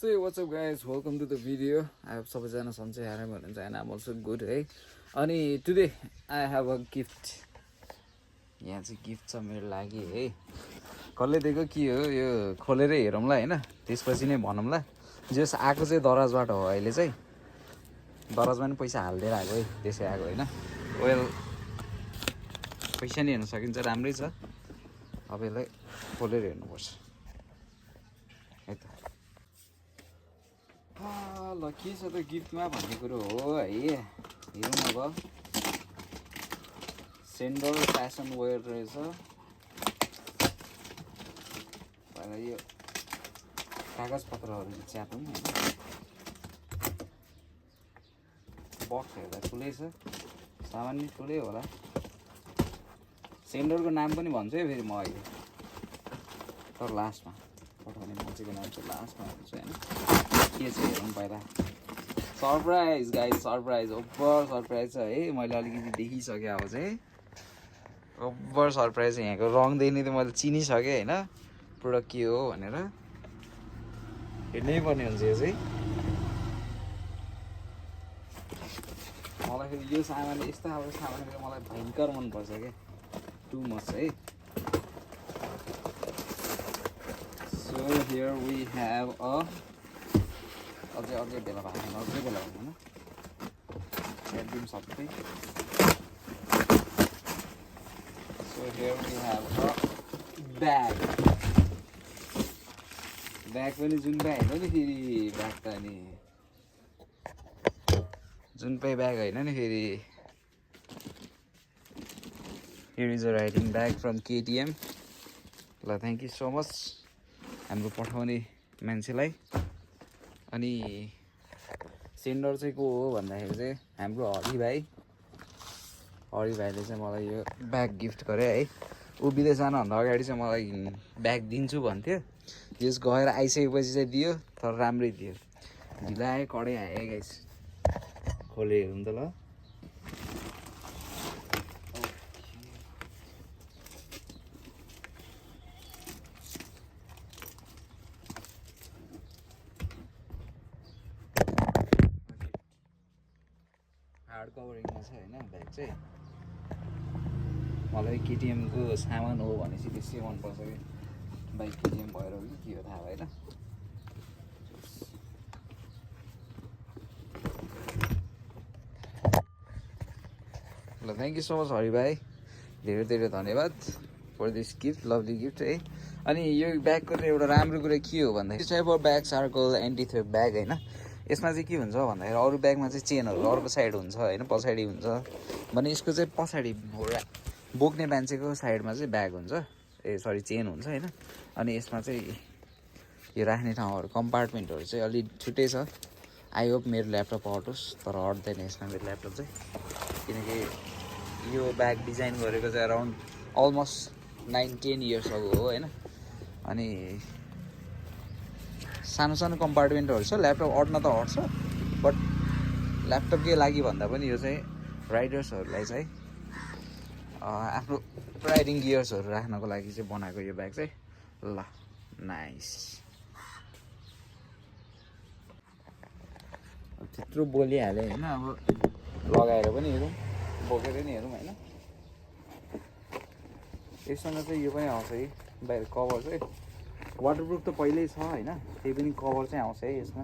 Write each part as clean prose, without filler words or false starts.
So hey, what's up guys, welcome to the video. I hope सबैजना सन्चै हारे भन्नुहुन्छ and I'm also good है. अनि today I have a gift. यहाँ चाहिँ गिफ्ट छ मेरो लागि है. कसले दिएको के हो यो खोलेर हेरौँला हैन. त्यसपछि नै भनौँला. जस आएको चाहिँ दराजबाट हो अहिले चाहिँ. दराजमा नि पैसा हाल्दै आएको है. त्यसै आएको हैन. वेल पैसा नि हेर्न सकिन्छ राम्रै छ. अब यसलाई खोलेर हेर्नुपर्छ. है त. ल के छ त गिफ्टमा भन्ने कुरो हो है. हेरौँ अब. सेन्डर फ्यासन वेयर रहेछ. पहिला यो कागज पत्रहरू च्यापौँ हैन. बक्स हेर्दा ठुलै छ. सामान नि ठुलै होला. सेन्डरको नाम पनि भन्छु है फेरि म अहिले. तर लास्टमा पठाउने मान्छेको नाम चाहिँ लास्टमा भन्छु हैन. के छ हेरौँ पहिला. Surprise guys, surprise over surprise छ है. मैले अलिकति देखिसकेँ अब चाहिँ ओभर सरप्राइज. यहाँको रङदेखि त मैले चिनिसकेँ होइन प्रोडक्ट के हो भनेर. हेर्नै पर्ने हुन्छ यो चाहिँ. मलाई फेरि यो सामान यस्तो खालको सामान फेरि मलाई भयङ्कर मनपर्छ क्या. टु मच है. So here we have a अझै बेला भएको अझै बेला होइन च्याटिम सबै. So here we have a bag. Bag पनि जुन ब्याग होइन नि फेरि. ब्याग त अनि जुन पाइ ब्याग होइन नि फेरि. Here is a riding bag from KTM. ल थ्याङ्क यू सो मच हाम्रो पठाउने मान्छेलाई. अनि सेन्डर चाहिँ को हो भन्दाखेरि चाहिँ हाम्रो हरि भाइ. हरि भाइले चाहिँ मलाई यो ब्याग गिफ्ट गरे है. ऊ विदेश जानुभन्दा अगाडि चाहिँ मलाई ब्याग दिन्छु भन्थ्यो. यस गएर आइसकेपछि चाहिँ दियो. तर राम्रै दियो. ढिलो आयो कडै आयो गाइस. खोले हेरौँ त ल. हार्ड कभरिङमा छ होइन ब्याग चाहिँ. मलाई केटिएमको सामान हो भनेपछि त्यसै मनपर्छ कि. बाइक केटिएम भएर हो कि के हो थाहा भएन. ल thank you so much Hari भाइ. धेरै धेरै धन्यवाद for this gift, lovely gift है. अनि यो ब्यागको चाहिँ एउटा राम्रो कुरा के हो भन्दाखेरि type of bag circle anti थ्रेफ ब्याग होइन. यसमा चाहिँ के हुन्छ भन्दाखेरि अरू ब्यागमा चाहिँ चेनहरू अर्को साइड हुन्छ होइन, पछाडि हुन्छ भने यसको चाहिँ पछाडि बोक्ने मान्छेको साइडमा चाहिँ ब्याग हुन्छ. ए सरी चेन हुन्छ होइन. अनि यसमा चाहिँ यो राख्ने ठाउँहरू कम्पार्टमेन्टहरू चाहिँ अलिक छुट्टै छ. आई होप मेरो ल्यापटप हटोस्. तर हट्दैन यसमा मेरो ल्यापटप चाहिँ. किनकि यो ब्याग डिजाइन गरेको चाहिँ अराउन्ड अलमोस्ट 9-10 इयर्स अगो हो होइन. अनि सानो सानो कम्पार्टमेन्टहरू छ. ल्यापटप अट्न त अट्छ बट ल्यापटपकै लागि भन्दा पनि यो चाहिँ राइडर्सहरूलाई चाहिँ आफ्नो राइडिङ गियर्सहरू राख्नको लागि चाहिँ बनाएको यो ब्याग चाहिँ. ल नाइस. त्यत्रो बोलिहालेँ होइन. अब लगाएर पनि हेरौँ, बोकेर नि हेरौँ होइन. यससँग चाहिँ यो पनि आउँछ है बाहिर कभर चाहिँ. वाटरप्रुफ त पहिल्यै छ होइन. त्यही पनि कभर चाहिँ आउँछ है यसमा.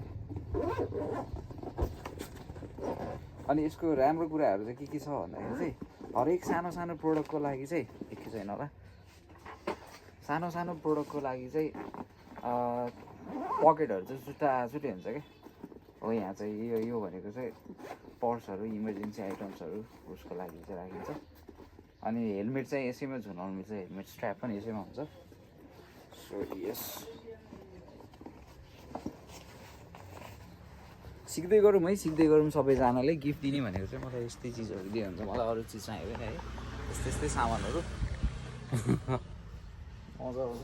अनि यसको राम्रो कुराहरू चाहिँ के छ भन्दाखेरि चाहिँ हरेक सानो सानो प्रोडक्टको लागि चाहिँ के छैन होला. सानो सानो प्रोडक्टको लागि चाहिँ पकेटहरू चाहिँ छुट्टै हुन्छ क्या. हो यहाँ चाहिँ यो भनेको चाहिँ पर्सहरू, इमर्जेन्सी आइटम्सहरू उसको लागि चाहिँ राखिन्छ. अनि हेलमेट चाहिँ यसैमा झुलाउनु मिल्छ. हेलमेट स्ट्र्याप पनि यसैमा हुन्छ. सो यस सिक्दै गरौँ है. सिक्दै गरौँ सबैजनाले. गिफ्ट दिने भनेको चाहिँ मलाई यस्तै चिजहरू दियो हुन्छ. मलाई अरू चिज चाहिँदैन है. यस्तै सामानहरू मजा आउँछ.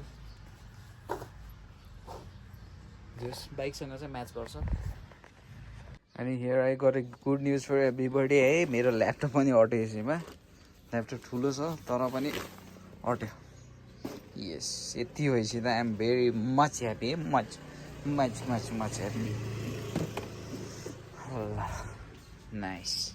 जस बाइकसँग चाहिँ म्याच गर्छ. अनि here I got a good news for everybody है. मेरो ल्यापटप पनि अट्यो यसैमा. ल्यापटप ठुलो छ तर पनि अट्यो. यस यति भएपछि त I am very much happy. Much much happy. Allah, nice.